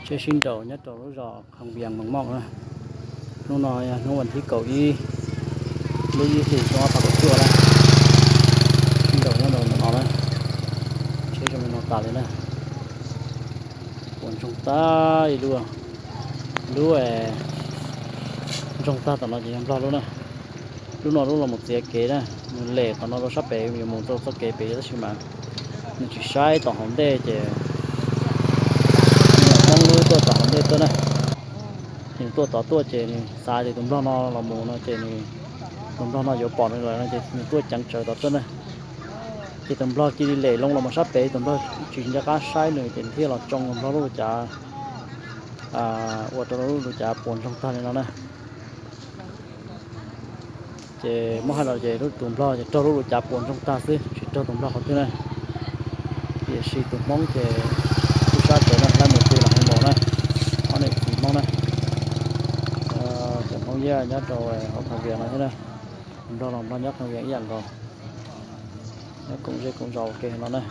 Tsheb sib nraus nyob rau lub zos Khoo Vias Moos Moj na. Hnub no yog hnub vas thib kaum ib, lub ib hlis xyoo ob phav kaum cuaj na. Sib nraus nyob rau ntawm no na. Tsheb zoo li no tas li na. Puas ntsoog tag ib lub, lub ntsoog tag tom no ces yog Nplog lub na. Lub no lub los mus txiav kev na, nws lem qhov no rau sab pem yuav mus rau txoj kev pem tab sis mas nws tsis saib tom hauv ntej ces nws Hmoob lub tuaj tom hauv ntej tuaj na. Nws tuaj tod tuaj ces nws xav tias tus Nplog no los mus no ces nws, tus Nplog no yuav pom nws lawm no ces nws tuaj ceev tsawv tod tuaj na. Ces tus Nplog cia li lem loo los mus sab pem, tus Nplog tsis nco qab saib nws ces nws thiaj los tsoo tus Nplog lub cav, ua rau lub cav puas ntsoog tag li no na. Ces muab hais los ces lub tus Nplog ces raug lub cav puas ntsoog tag xwb tsis raug tus Nplog qhov twg na. Tiam sis tus Hmoob ces tub sab tsev na, lab mus pw los hu maus na, ob niam txiv Hmoob na. Cov Hmoob Yaj nyob rau hauv Khoo Vias no thiab na. Nplog los Nplog nyob Khoo Vias ib yam nkaus, nyob koom zej koom zos ua ke no na.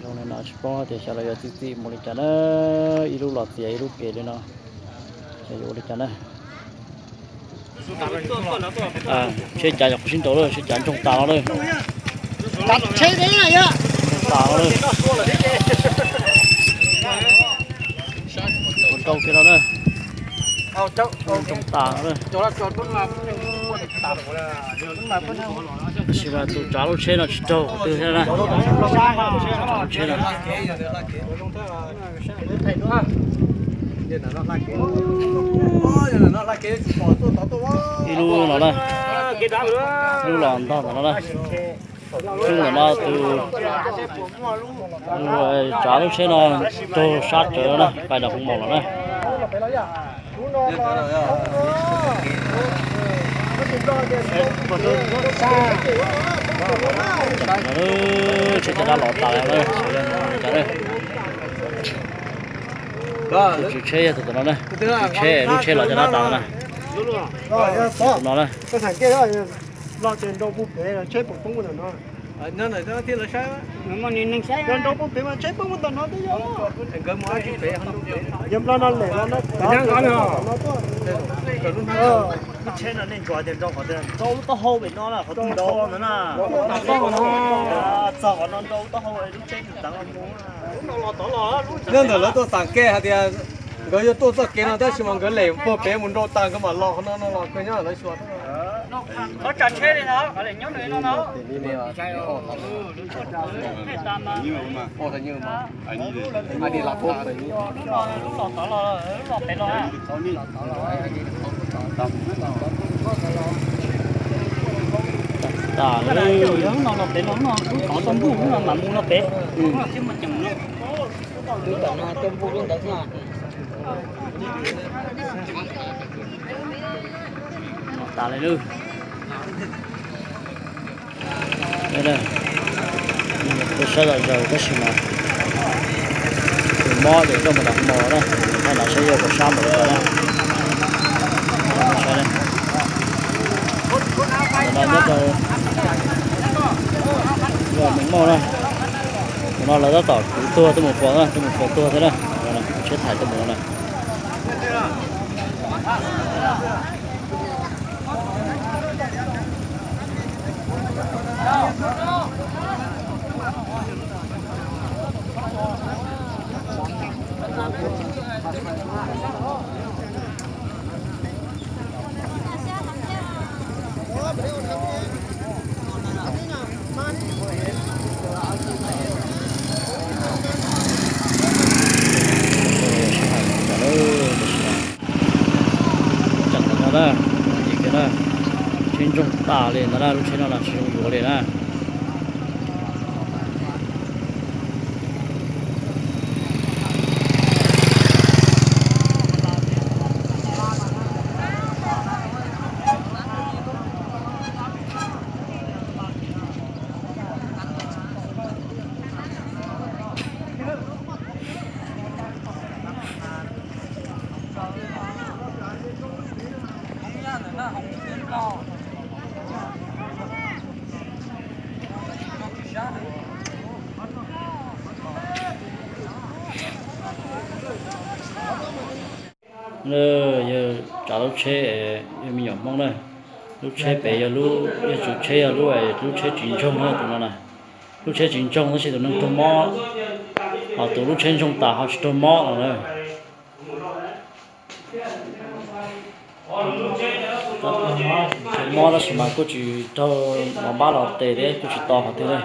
Zoo li no tsis paub tias xyov lawv yuav txi txim mus li cas na, ib lub los txiav ib lub kev li no, xyov yuav ua li cas na. Tsheb cav cov qhov sib nraus lawm, tsheb cav ntsoog tas no lawm. Ntsoog tas no lawm. Ntsoog kiag no na. Ntsoog tas no na. Tab sis mas tus tsav lub tsheb no tsis raug qhov twg thiab na. Tsav lub tsheb no. Ib lub no na, lub los ntog ntawm no na. Lub ntawm no tus tsav lub tsheb no raug sab tsawv na, pais nram Hoo Maum lawm na. Tsheb caj dab los tas lawm na, sawv daws no li cas na. Tus tswv tsheb yog tus no na, tus tswv tsheb, lub tsheb los caj dab tas na. Tus no na. Lub tsheb no nej ntsuas tias nrau qhov twg? Nrau lub taub hau pem no na, qhov twg nrau ntawd na. Txog qhov no nrau lub taub hau lub tsheb tsis txeev mus. Nyob ntawm lawv tuaj xam kev hais tias nkawd yuav tuaj txoj kev no tab sis mas nkawd lem puag pem mus nrau tas nkawd mam los qhov no no los kawg nyob lawv xyuas. Qhov tsav tsheb li no, nyob nws no no. Lub no, lub los tod los, lub los pem los. Tas lawm. Lub no los pem los, lub no lub tod tau npuj, lub no mam mus no pem. Lub no thiaj muaj ceem no. Lub tom no tau npuj lub ntawd xwb. Tas li lawm. Tus sab zom zaws tab sis mas tus mob ces coj mus nram Hoo Maum na, thaij los saib yog puas sab npaum li cas na. Saib na. Ntawm no nyob rau zos Moos Moj na. Tus no lawv tab tom kwv tuag tuaj mus fuas na, tuaj mus fuas tuag thiab na. Tsheb thais tuaj mus no na. Tas li ntawd na, lub tsheb no los tsis zoo yuav li na. Yawg tsav lub tsheb, yog me nyuam Hmoob na. Lub tsheb pem yog lub, yog tswv tsheb, yog lub, lub tsheb tsis ntsoog na tus no na. Lub tsheb tsis ntsoog tab sis tus neeg raug mob, ho tus lub tsheb ntsoog tas ho tsis raug mob no na. Mob tab sis mas kuj tsis raug mos npab los tes thiab kuj tsis to qhov twg li,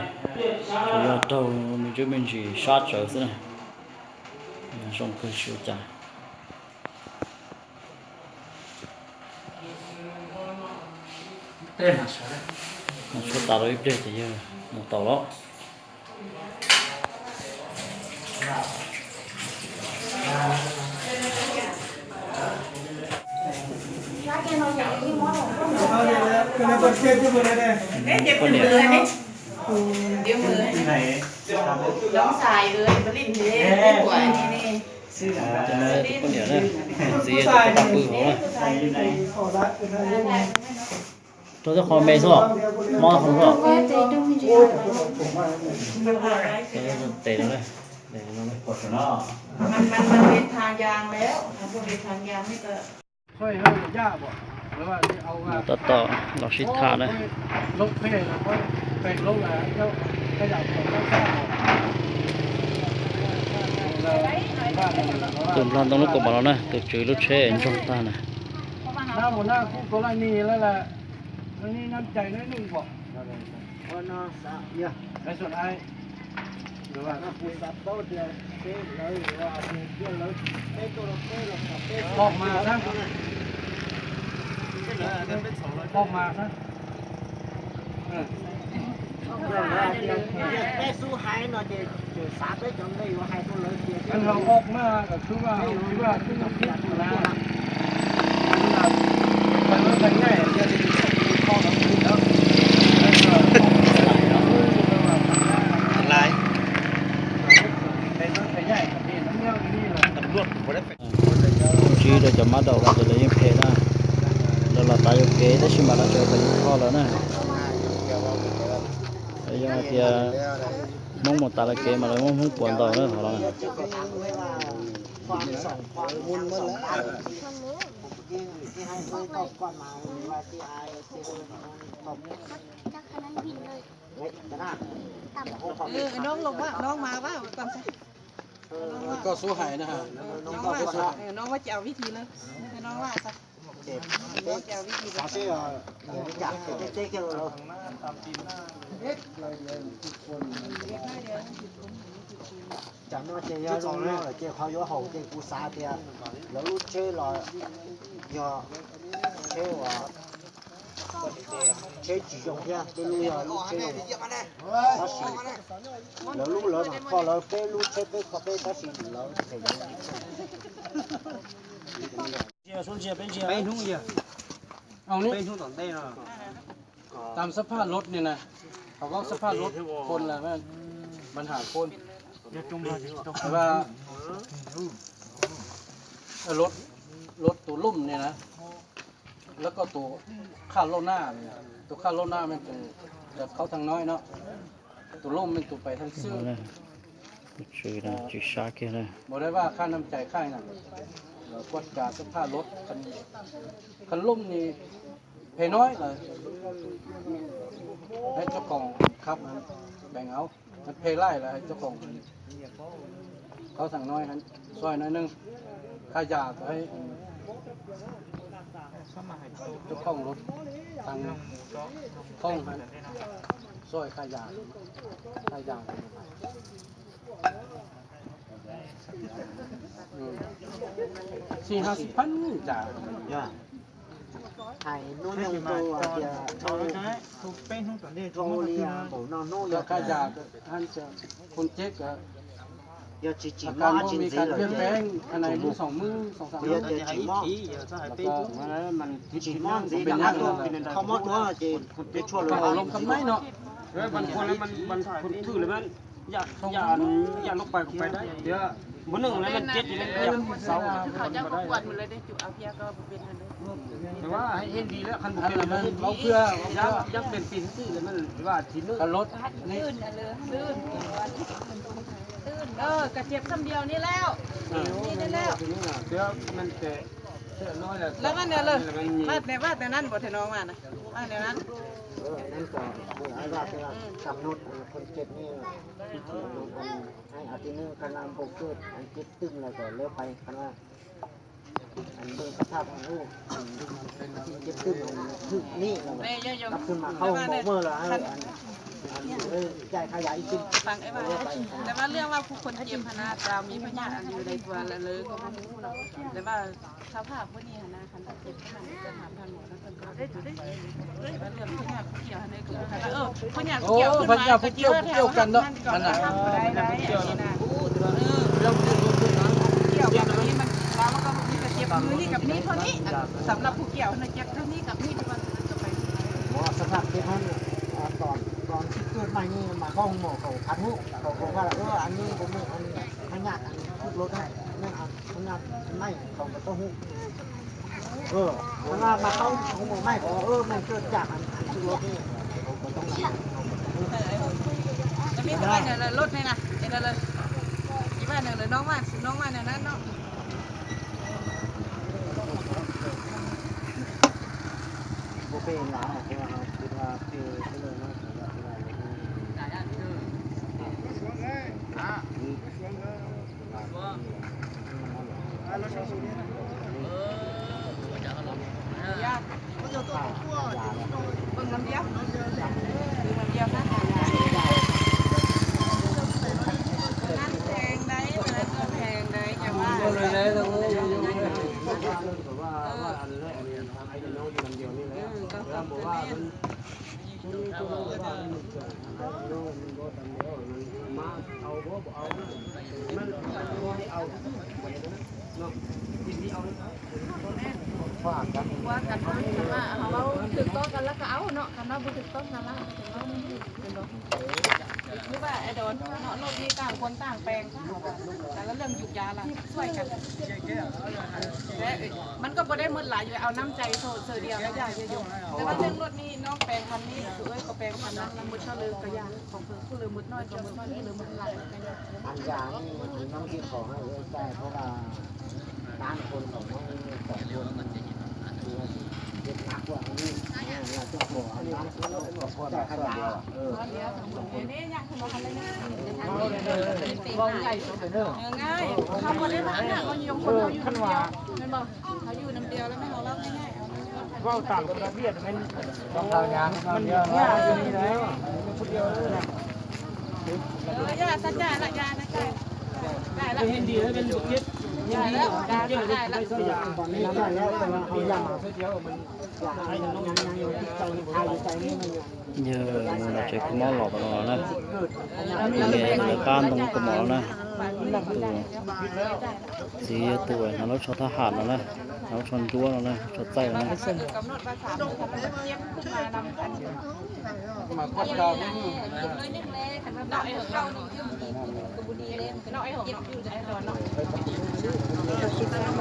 tsuas yog raug me ntsuj me ntsis sab tsawv xwb na. Zoo kawg tsis ua cas. Tshuab tas rau ib pliag ces yawg mus tau lawm. Tus poj niam na, ntxiv tus poj tag pw hauv na. Rau tej qho me xwb, mob qhov xwb. Tes no, tes no. Tab tom los sib tham na. Tus nplog ntoo lub kaus mom los na, tus tswv lub tsheb ntsoog tag na. Peb xub hais no ces tseem xav peb cov npe yuav hais rau lawv tias Tsib rau cov mab daum los ces lawv yeej phem na. Lawv los tav yuam kev tab sis mas lawv tseem phem yuav kho lawv na. Yog hais tias Hmoob mus tav lawv kev mas lawv muab Hmoob puas ntaus na hov los. Koj xub hais na. Noog muab ces au vib thi na. Noog muab ces au vib thi. Tam no ces yog zoo no lawm ces qhov yuav haum ces kuv xav tias lawv lub tsheb los yog tsheb uas tsheb tsis zoo thiab, tej lub yog lub tsheb zoo, tab sis lawv lub lawv mam kho lawv, peb lub tsheb peb kho peb, tab sis lawv phem. Peb hnub yog, peb hnub tom ntej no. Tam xab phaj lub ne na, qhov koj xab phaj lub phon las, npab has phon, lub, lub tus lum ne na, lawv koj tus khaj loj naj, tus khaj loj naj me tus khaub thaj noj no, tus lum me tus pais thaj xwb. Tus tswv tsis sab kiag na. Mus dai vaj khaj nam cais khaj na, kuaj cas xab phaj lub, khaj lum ne phem noj lawm. Hais tsob koom khab beeg au, phem laij lawm hais tsob koom. Khaub thaj noj, soi noj neeg, khaj yas tau, tsob koom lub, thaj koom, soi khaj yas, khaj yas. Xij hab xij phab cas. Hais hnub nyoog rau hais tias dhau li npaum no hnub yog kaj yas, yog tsis tsim mob dab tsi ntxiv lawm ces, yog tias tsim mob, tsim mob ntxiv los kho mob duab ces peb tshuaj lus hauv lub kab maib no.เออกระเจี๊ยบคำเดียวนี่แล้ว นี่แล้ว แล้วก็เนี่ยเลย ว่าแต่ว่าแต่นั้นบอกเถอะน้องว่านะ ว่าแต่นั้น นั่นก็คือไอ้ว่าที่ว่ากำหนดคนเจ็บนี่ ให้อาทิตย์หนึ่งคันว่าบ่เกิดอันเจ็บตึมแล้วก็แล้วไปคันว่า อันเบิ่งสภาพของลูก ที่เจ็บตึมอันถึกนี่แล้วก็กลับขึ้นมาเข้าโรงหมอเมื่อแล้วอันอันเลยจ่ายค่ายาอีกตึม ฟังไอ้ว่า แต่ว่าเรื่องว่าผู้คนเจ็บหั้นนะจะมีพยาธิอันอยู่ในตัวเลยก็บ่ฮู้เนาะ แต่ว่าสภาพพวกนี้หั้นนะ คันเจ็บขนาดนี้จะถามทางหมอแล้วเพิ่นก็ เรื่องพยาธิผู้เกี่ยวในกลุ่มค่ะเออพยาธิผู้เกี่ยวขึ้นมาก็เจอแถวนั้นก็ทำได้ได้อันนี้นะเออเรื่องผู้เกี่ยวกับนี้มันเราก็มีแต่เจ็บมือนี่กับนี้เท่านี้สำหรับผู้เกี่ยวนะเจ็บเท่านี้กับนี้ทุกวันจะไป เพราะว่าสภาพเจ็บนั้นตอนตอนที่เกิดใหม่นี่มาเข้าห้องหมอเขาคัดหูเขาบอกว่าเอออันนี้ผมไม่อันนี้พยาธิอันนี้ทุกรถให้นั่นเอาพยาธิไม่เขาก็ต้องหู เออ เพราะว่ามาเข้าห้องหมอใหม่บอกว่าเออมันเกิดจากอันอันที่รถนี่เขาก็ต้องมา ก็มีแต่ว่าเนี่ยรถนี่นะเดี๋ยวเลยคิดว่าเนี่ยเลยน้องว่าน้องว่าเนี่ยนั้นเนาะ บ่เป็นหยัง เพราะว่าเราคิดว่าคือก็เลยมาถึงว่าเป็นอะไรนี่ เบิ่งลำเดียว เบิ่งลำเดียวนะ นั่นแพงได้ นั่นก็แพงได้ อย่าว่า ว่ากัน ว่ากัน ว่ากัน ว่ากัน ว่าเอา ถึงต้องกันแล้วก็เอาเนาะ คันว่าบ่ถึงต้องกันแล้วก็จะเล่าไม่ถูก เป็นบ่ หรือว่าไอ้ดอนเนาะ โลกนี้ต่างคนต่างแปลง แต่ละเรื่องหยุกยาละช่วยกัน และมันก็บ่ได้หมดหลายอยู่ เอาน้ำใจเธอเธอเดียวนะ อย่าอย่าหยุก แต่ว่าเรื่องรถนี่น้องแปลงพันนี่ เอ้ย ก็แปลงพันนั้น มันหมดเท่าเลยก็อย่า ของเธอผู้เลยหมดน้อยก็หมดน้อย นี่เลยหมดหลายก็อย่า อันยานี่มันน้องที่ขอให้เอ้ยใช่เพราะว่า ร้านคนของน้องนี่สองคนมันคือเจ็บหนักกว่านี่เราต้องขอร้านคนเราขอแต่ขยะเออ ง่าย เขาบ่ได้มาเนี่ยเขาอยู่คนเดียวอยู่คนเดียวแม่นบ่ เขาอยู่น้ำเดียวแล้วแม่เขาเล่าง่ายๆ เว้าต่างประเทศมัน ต้องทำงานมันยากอยู่นี่แล้วคนเดียวเลยนะ เออย่าสัจจะละยานะจ๊ะได้ละ เห็นดีแล้วเป็นบุคคล ได้แล้วได้แล้วได้แล้ว ตอนนี้ได้แล้วแต่ว่าเอายามาเพื่อเดียวมันอยากให้มันยังยังยังติดใจมันคาอยู่ใจนี่มัน Yog mus nram tsev kho mob los no na, nws qab ntoo kho mob no na, tus txiv yog tus hnav lub tsho thab ham no na, hnav lub tsho ntsuab no na, tsho txaij no na. Tsis nco tag tab sis mas nws kuj tsis raug siab, kuj yog muaj hmoo heev lawm. Ob niam txiv tuaj mus nram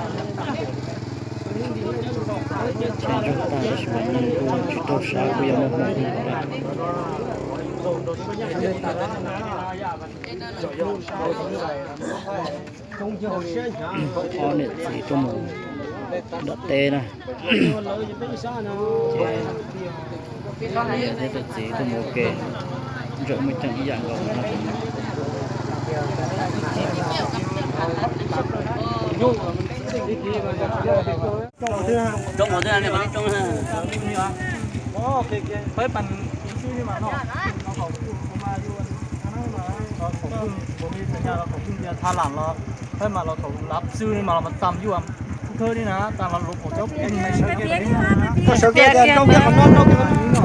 teb na, ces niam thiab tus txiv tuaj mus ua ke, ntsaum muaj ceem ib yam nkaus na. Tha lam los peb mas los thaum lab xwb ni mas los mas tam yuam. Koj sawv kiag tias rau kiag qhov no, rau kiag qhov no.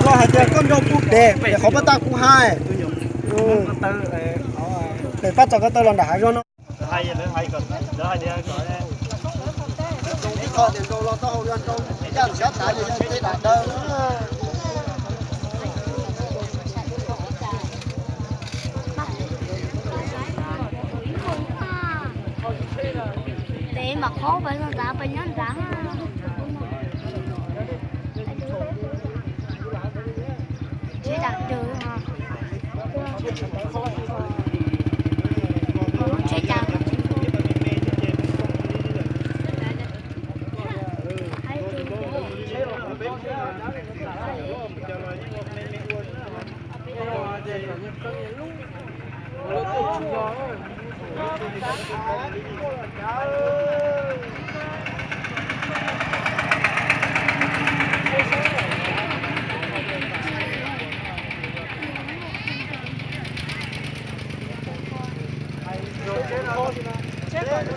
Los hais tias koj nrog kuv pem, pem qhov pab tag kuv hais. Pem pab txog ko taw los nram hav zoov no. Peb mam qhov peb nyob ntxa. Tsheb dam rwg, tsheb cas.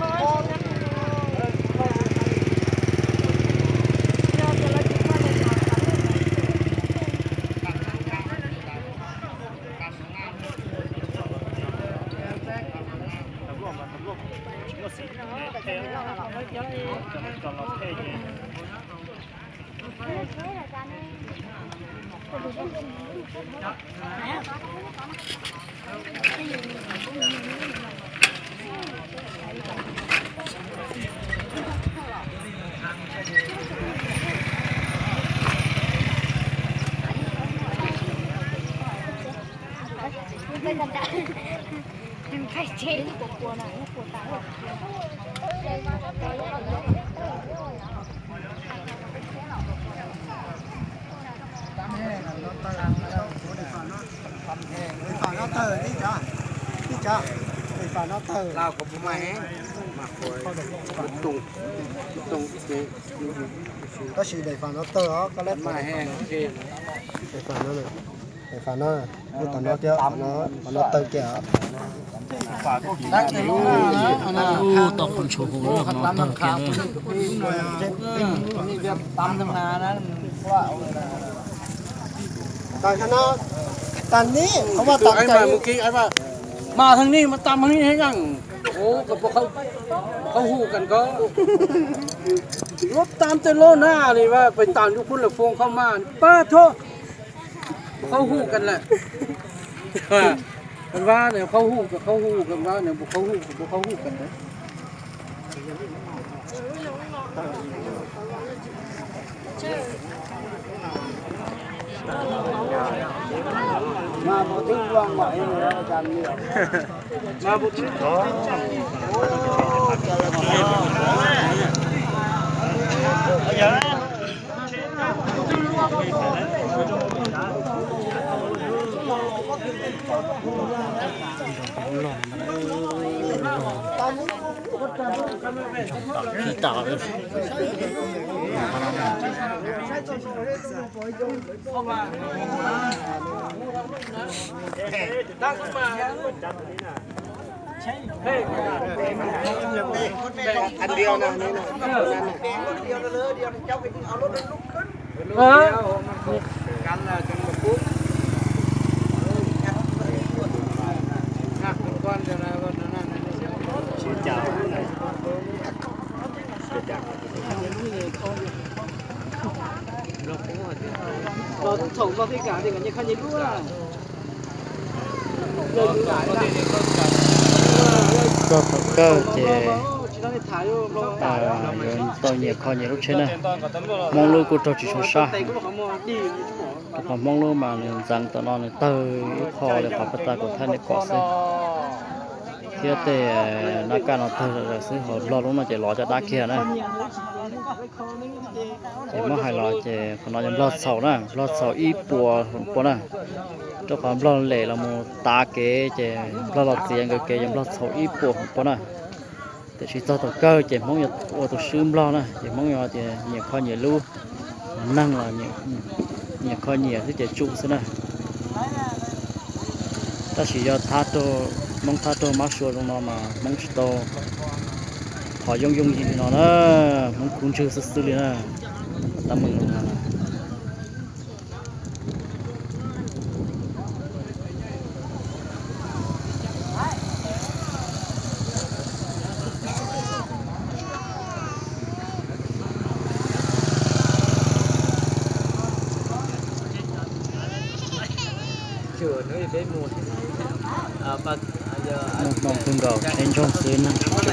Daim fam no tawg, ib co, ib co, daim fam no tawg. Tab sis daim fam no tawg os, koj lab daim fam no, daim fam no, lub tom no thiab, fam no tawg kiag os. Tau qhov ntshua hu no tawg kiag. Tag no, tag ni, qhov mas tam mas, mas thag ni mas tam heev, qhov hu kan ko, lub tam tej lub na li mas pais tam ntu phun lawm foos qhov mas pab tho, qhov hu kan lawm. Kan vab nws qhov hu, qhov hu kan vab nws, qhov hu, qhov hu kan lawm. Los thaum no thiaj kam tias kom nyias khaj nyias duab. Koj thaum kawg ces Yuav tau nyias kho nyias lub tsheb na. Hmoob lub kuj raug tsis zoo sab, rau qhov Hmoob lub mas nws ntxeev tom no nws tawg ib qho li qhov pas tas kuv thaij nej pom xwb, thiab tej nab kaj no tawg lawm xwb, ho Nplog lub no ces lov caj dab kiag na. Ces muab hais los ces qhov no yog Nplog txhaum na, Nplog txhaum ib puas hum pua na. Rau qhov Nplog lem los mus tav kev ces Nplog los txiav nkawd kev, yog Nplog txhaum ib puas hum pua na. Tiam sis txog thaum kawg ces Hmoob yuav ua tus swb Nplog na, ces Hmoob yuav tias nyias kho nyias lub, neeg los nyias kho nyias xwb ces tsum xwb na. Tab sis yog thab raug, Hmoob thab raug mab sua zoo no mas Hmoob tsis tau qhov yooj yooj yim li no na, Hmoob kub ntswg xwb xwb li na. Tab meeg zoo no na. Muaj hmoo kawg nkaus, tsheb ntsoog xwb neeg tsis tsum.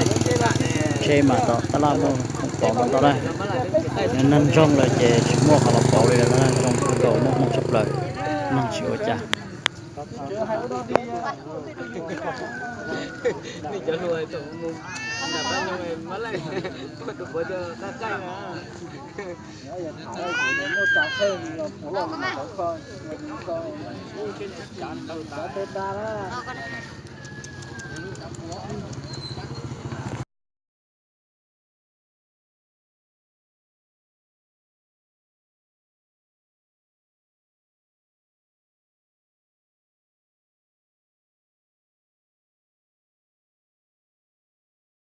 Tsheb mas tom tab laj muaj khoom pov ntau ntau na. Yog neeg ntsoog lawm ces tsis muaj qhov los pov li lawm na, zoo kawg nkaus muaj hmoo tshaj plaws, neeg tsis ua cas.